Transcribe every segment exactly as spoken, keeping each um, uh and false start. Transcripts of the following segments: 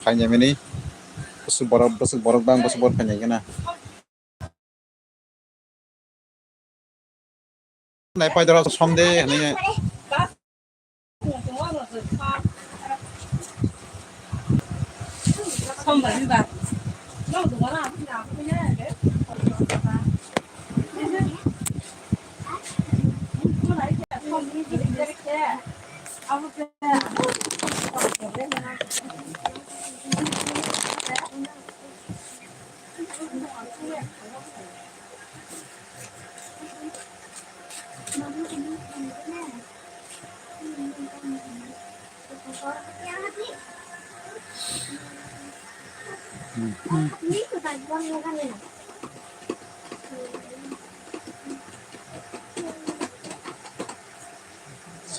Khainai mini bwswk borok, bwswk borok bang, bwswk borok khainai gana. Nai pai dora som de hwnwi.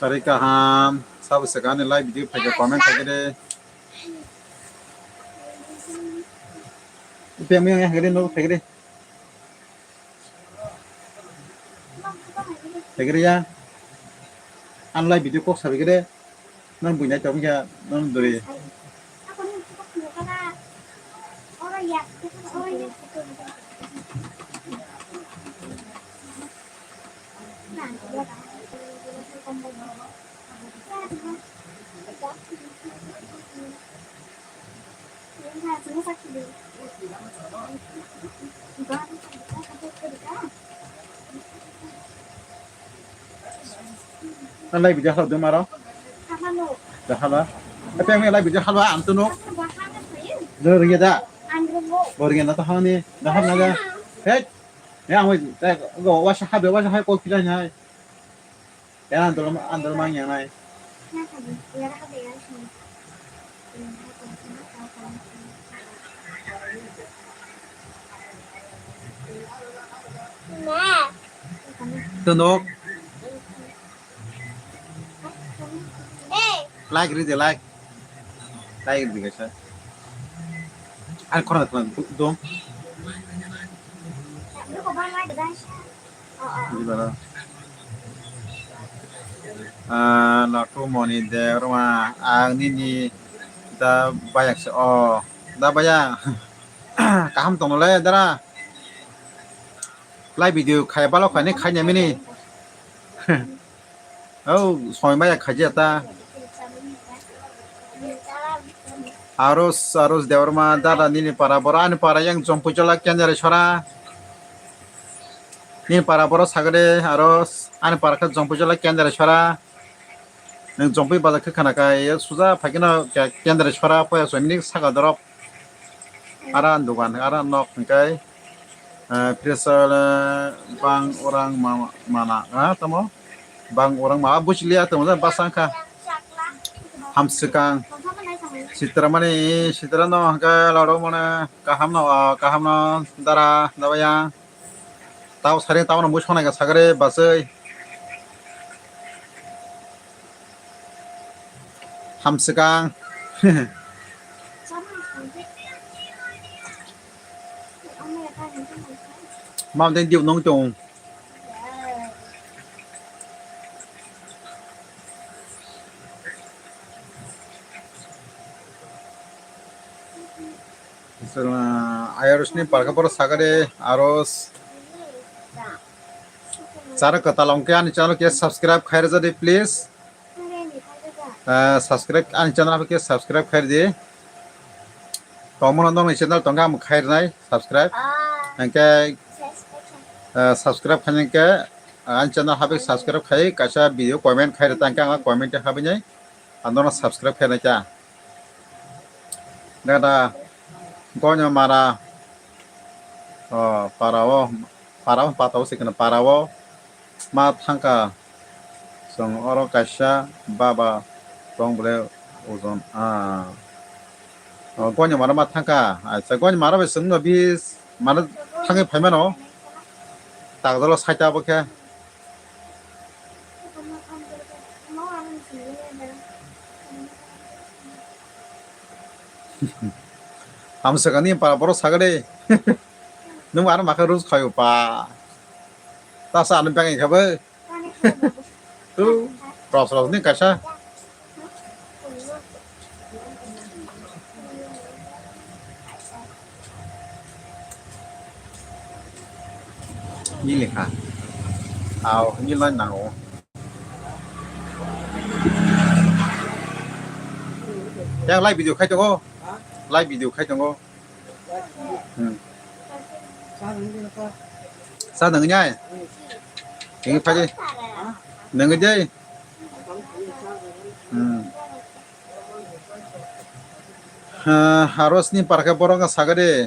Sari kaham, sabo se gani live video phaikhe comment phaikhe de. Ipe ami yang haikhe de, no phaikhe de. Phaikhe de ya. An live video kok sabi khe de. Nang buinai tong ya, nang duri. Nang live video halo dum aro. Dah halo. Tapi yang live video halo antu no. Dah ringa dah. Bo ringa na to hani. Dah halo na dah. Hey. Ya, ang wasa habe, wasa hai kok kita nyai. Ya, andal, andal mang yang nai. Tunuk. Like ride, like. Like ride kaisa. Ani khorang khorang dong. Di bala. Ah, Latu Moni de roma ang nini da bayak se o da bayak. Kaham tong le dara. Live video khai balo khai ni khai nyamini. Oh, soi maya khaji ata. Aros, Aros Debbarma, dada nini para, boro ani para yang Jompuijola Kendra Sora. Nini para boro sagade, Aros, ani para khe Jompuijola Kendra Sora. Nang Jompui bazar khe khana kai, suja phakino Kendra Sora, poya soi mini saka dorop. Ara dogan, ara nok hingkai, eh, pressure, eh, bang orang ma-, mana, ah, tamo? Bang orang ma, ah, buchiliya tamo, basang kha. Hamswkang. Sitra mani, sitra no hingkai lorok mane, kaham no, ah, kaham no, dara, dabaya. Tao sari tao no mui sonai ka sagre basai. Hamswkang. Mam teng diu nong tong. Ayarus ni parka poro sagade aros. Chara kwtal ongkhe ani channel khe subscribe khairwjadi please. Ah, subscribe ani channel khe subscribe khairdi. Tongmano nongni channel tongkha ang khairnai subscribe. Hingkhe, ah, subscribe khainai khe ani channel habik subscribe khai kaisa video comment khairwtangkhe ang comment habinai. Anono subscribe khainai kha. Dada, Gonya Mara, oh, para o, para o, pata o, sikeno para o, ma thangka. Chwng oro kaisa baba tong bole ojon, ah. Oh, Gonya Mara ma thangka. Acha, Gonya Mara bai chwng no bis, mane thangwi phaimano. Takdalo saita bo khe. Hamswkang ni para borok sagade. Nwng ano makhe rus khayo pa. Tasa ano beng khabe. Tu, ros ros ni kaisa. Ni lekha. Aw, ni lai nango. Yang live video khai tongo. Live video khai tongo. Hmm. Sa nang nyai. Ini pagi. Nang jai. Hmm. Ha, harus ni parke borok nga sagade.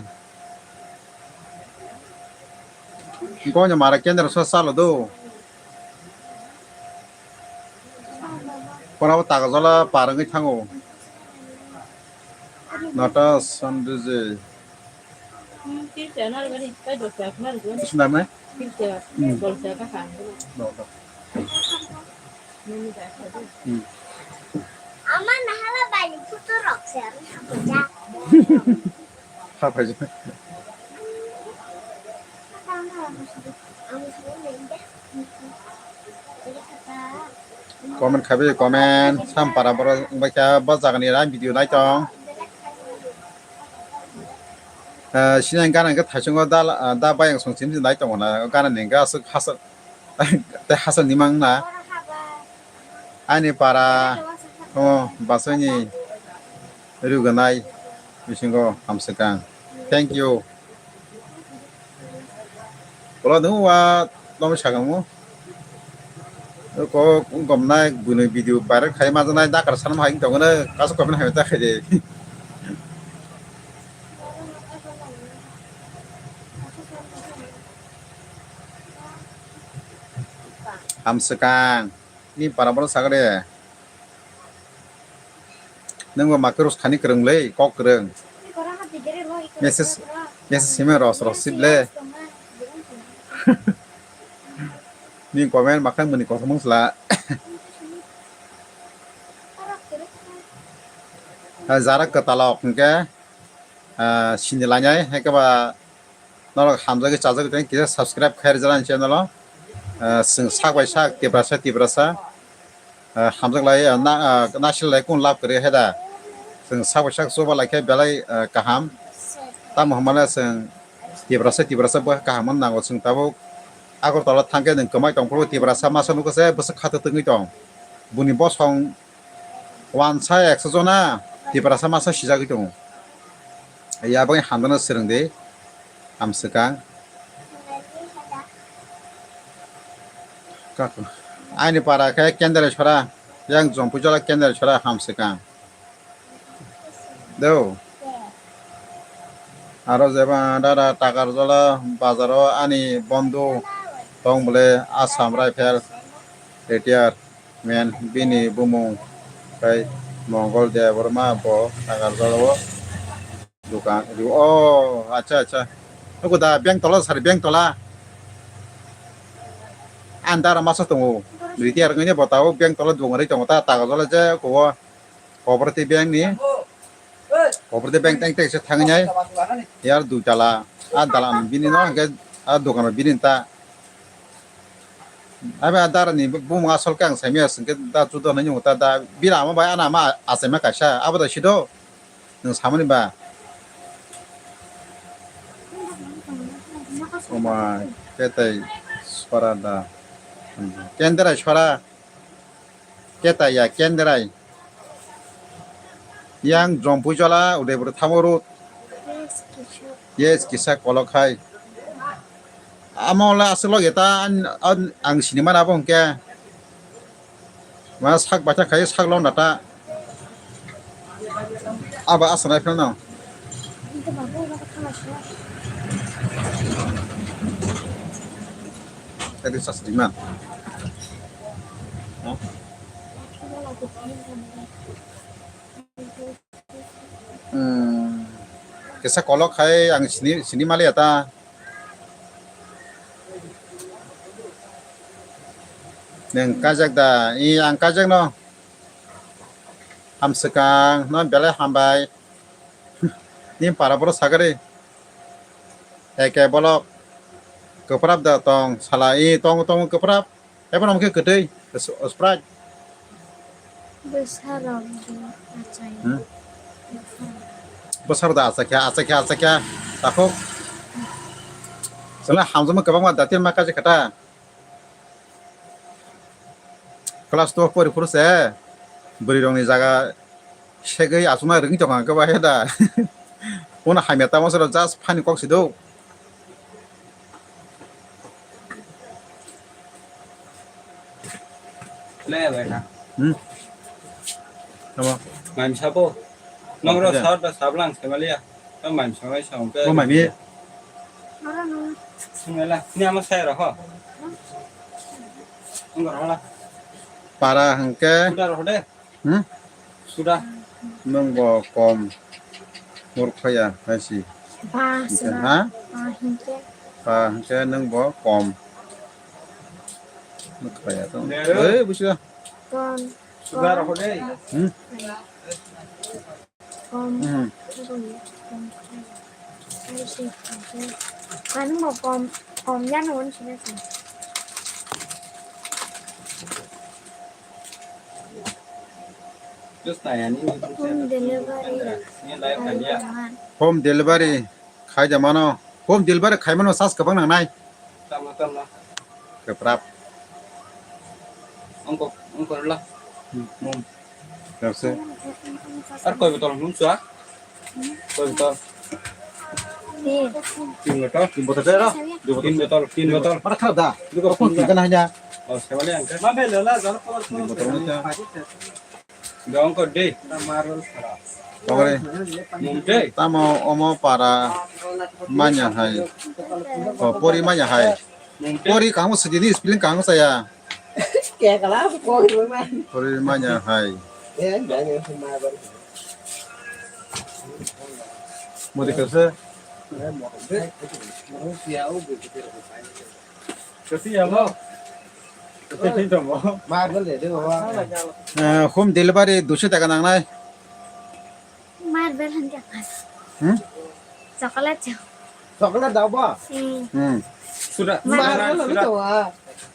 Gonya mara kendra so salo do. Pora o taga jola parangwi thango. Nata Sanduje. Sundar nai? Hmm. Hmm. Ama nahala bai photo rok se. Ha, phaijak. Comment khabi, comment. Sampara borok wngbai kha, bo jagani rai video nai tong. Eh, sini ang gana hingke thaichungo da, da bayang song chini nai tongo na, gana ni hingke aswk hasa, tei hasa nimang na. Ani para, o, basai ni ruganai bisingo hamswkang. Thank you. Ulo nung wa tong sakang mo. Ko gomnai bini video viral khai ma janai dakar sanam hai tong ne kaso comment hai ta khai de. Hamswkang. Ni para borok sagade. Nungbo makhe rus khani kwrwng le, kok kwrwng. Message, message simi ros ros sip le. Ni comment makhe muni kothomung sla. Jara kwtalok hwnkhe, ah, sini lainai, hai khe ba Norok hamjagwi chajagwi tongwi kisa subscribe khai rwjak ani channel o. Ah, chwng sak bai sak Tiprasa Tiprasa. Ah, hamjak lai, ah, na, ah, nasil lai kung lab kwrwi hai da. Chwng sak bai sak chuba lai khe belai, ah, kaham. Tamo hwnmale chwng Tiprasa Tiprasa bo kaham wng nango chwng tabuk. Agartala thangkhe nwng kwmai tongphuru Tiprasa masa nukha se bwswk khato tongwi tong. Buni bosong Wansa ekso jona Tiprasa masa sijagwi tongo. Yaboni hamjano swrwng di, hamswkang. Kak-, aini para khe Kendrai sora, yang Jompuijola Kendrai sora hamswkang. Do. Aro jeba dada Takarjola bazaro ani bondhu tong bole Assam Rifle retire. Men bini bumung khe Mongol Debbarma bo Agartala o dukan rio. Oh, acha, acha. Nugo da bank tola sari bank tola. Andar masa tongo. Retire wngwi bo tao bank tola dukan ri tongo ta Agartala je ko cooperative bank ni. Cooperative bank tang tang se thangwi nai. Yar dui tala. A dalan bini no hwnkhe a dokan bini ta. Abe a dara ni bumung asol khe ang saimaya singkhe da juda hinwi nungo ta da bini ama bai ana ama achaima kaisa abo da sido nwng samani ba. Oma ketai sora da. Kendrai sora. Ketai ya Kendrai. Yang Jompuijola Udaipur tamo road. Yes, kisa kolok hai. Amo le aswk log eta an, an, ang sinimani abo hwnkhe. Ma sak bacha khai sak long data. Abo aswk nai phano. Tadi sas lima. Hmm. Kisa kolok hai ang sini sini mali ata. Neng kajak da, i ang kajak no. Hamswkang no belai hambai. Ni para boro sagari. Eke bolok. Keprap da tong sala i tong tong keprap. Ebo namo khe kwtwi, Sprite. Bwsarok bo achai. Hmm? Bwsarok. Bwsarok da achai kha, achai kha, achai kha. Takhuk. Chwla hamjakma kwbangma datir ma kaisa kata. Class twelve pori phuru se bwrwi rokni jaga segwi achukna rwngwi tongkha hwnkhe bahai da. Bono hamya tamo soro just phani kok sido. Le bai na. Hmm. Tamo. Maim sabo. Nongro sar da sablang semaliya. Tamo maim sangai sa ongke. Bo maimi. Sungela. Ni ama saya roho. Nongro hala. Para hwnkhe. Suda roho de. Hmm? Suda. Nwng bo kom murkhaya hai si. Ba, hwnkhe suda. Ha? Ba, hwnkhe. Ba, hwnkhe nwng bo kom. Murkhaya to. Nero. Ei, busi da. Kom. Suda roho de. Hmm? Kom. Hmm. Kom. Kom, kom ya no won sila. Home delivery. Home delivery khai da mano. Home delivery khai mano sas kwbang nangnai. Tamo, tamo. Kwprap. Ongko, ongko rwla. Hmm. Mum. Ar koi botol nung chua? Koi botol? Tin. Tin botol? Tin botol de ro? Tin botol, tin botol. Mara kharap da. Duko phone tin kana hanya. Oh, sebali angka. Ma bela la, jalo pala. Tin botol ni cha. Dong ko de. Tongre. Mum de. Tamo omo para manya hai. Oh, pori manya hai. Mum de. Pori kamu sedini spelling kamu saya. Kekala, kok rumah. Pori manya hai. Eh, banyak rumah baru. Mau dikasih? Kasi ya lo. Kasi pintu mo. Marble de, de, baba. Eh, home delivery duiso taka nangnai. Marble hwnkhe. Hmm? Chocolate chao. Chocolate da ba? Hmm. Hmm. Suda. Marble suda, lo suda.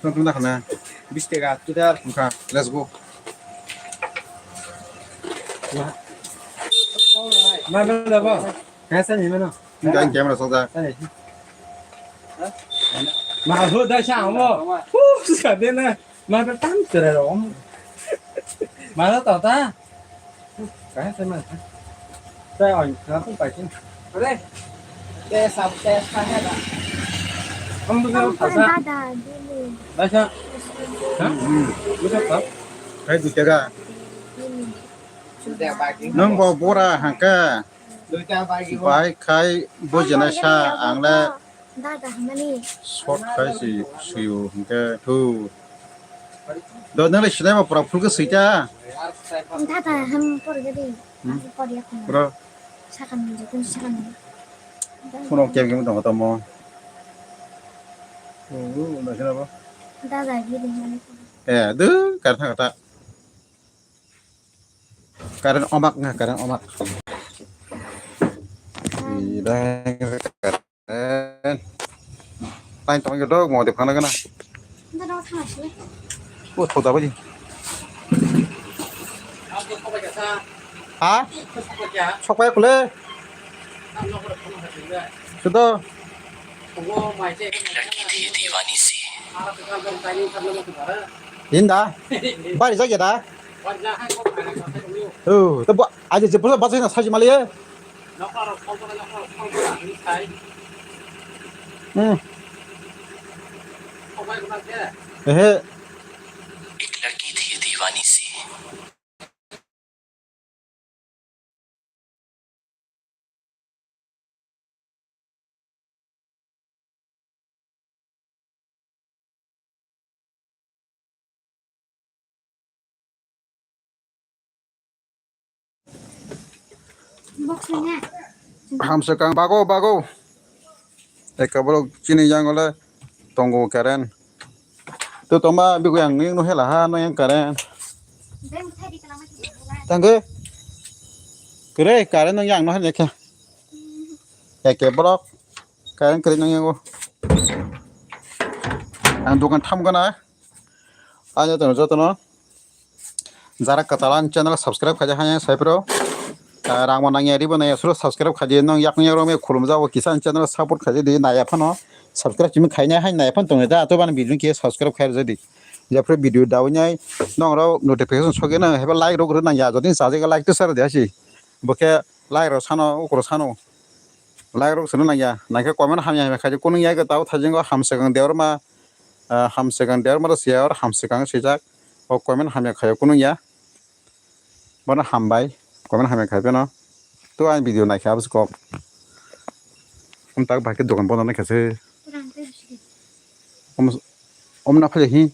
Tong tong da khana. Bis taka. Suda. Wngkha. Let's go. Marble da ba? Kaisa ni mano. Ini kan camera sok da. Ma ho da sa mo. Hu sa de na. Marble tam tere rom. Marble to ta. Kaisa ma. Sa oi, na tu pai tin. Are. Te sab te sa ha da. Ang bu sa sa. Dada, dulu. Dasa. Ha? Hmm. Bu sa ta. Hai du taka. Dulu. Nang bo bora hangka. Bai khai bujinai sa ang le. Dada hamani. Short khai si suyu hingke thu. Do nang le sinai ma pura phulke suita. Dada ham porge de. Hmm? Porge khana. Bro. Sakhan ni jikun sakhan ni. Phone kem kem tong tamo. Oh, na sina ba. Dada giri hamani. Eh, du kar tha kata. Karen omak nga, karen omak. Karen. Tain tong yo dog mo de phana gana. Nda dog thang sini. O thoda baji. Ha? Sokpai kule. Sudo. Inda. Bari jagya da. Oh, to ba, aje je pura bachai na saji maliye. Hmm. Ehe. Hamswkang bago bago. Eka borok chini yango le tongo karen. To toma bigo yang ning no hela ha no yang karen. Tangge. Kere karen no yang no hela khe. Eke borok. Karen kare nang yango. Ang dokan tham gana. Aja tono jotono. Jara katalan channel subscribe khaja hanya saipro. Rangma nangya ribo naya suro subscribe khaji nang yak nang rome khulum jabo kisan channel support khaji di naya phano. Subscribe chimi khainai hai nai phone tongni da, to bani video khe subscribe khai rwdi. Jephru video dawi nai nong rok notification sogwi nang heba like rok rw nang ya, jodi sajega like to sar de hasi. Bo khe like rok sano, ukro sano. Like rok sano nang ya, nang khe comment hamya hamya khai kunu ya khe tao thajingo hamsekang deorma, ah, hamsekang deorma rw siya or hamsekang sijak. O comment hamya khai kunu ya. Bono hambai, comment hamya khai phano. To ang video naikha aboni kok. Om tak bahai khe dokan bono naikha se. Om, om na phale hi.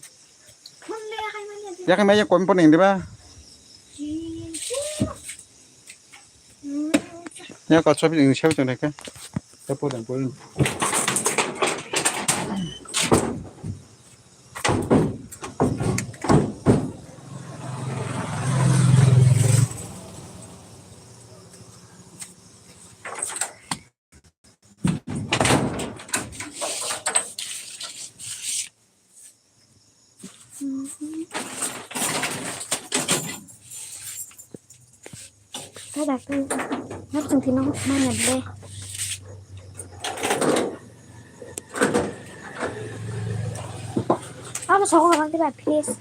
Yakai maya comment bono indi ba. Ya kok sopi indi sopi tong naikha. Tepo dan pulin. Khe doctor, nang chwng thwino manya ble. Abo sogo rang diba, please.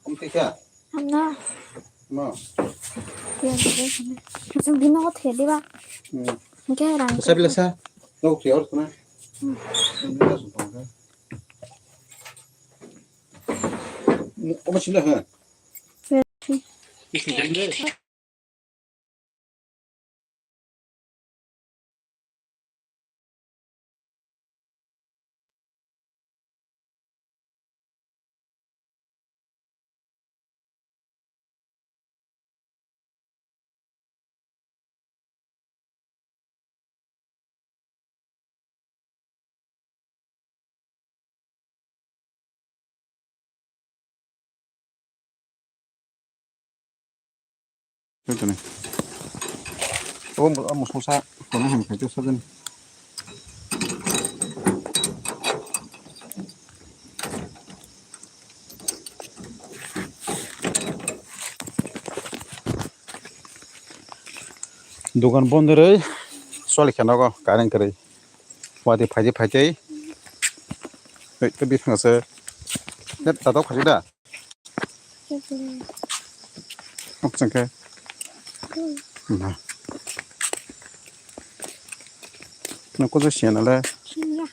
Om tikha. Hamna. No. Tiyan tiyan hamna. Chwng bino thedi ba. Hmm. Hingke rang. Sa bila sa. No tiyor kuna. Hmm. Omo sila ha. Tiyan. Tei tini. Obo, obo mosong sa, kono ham khai tei sa jani. Dogan bon rwi choli khe nogo, kareng kwrwi. Wadi phaidi phaidi. Hei, tei bithang se. Net tatok phaidi da. Chwng khe. Na. Na kujo siya nale. Siya.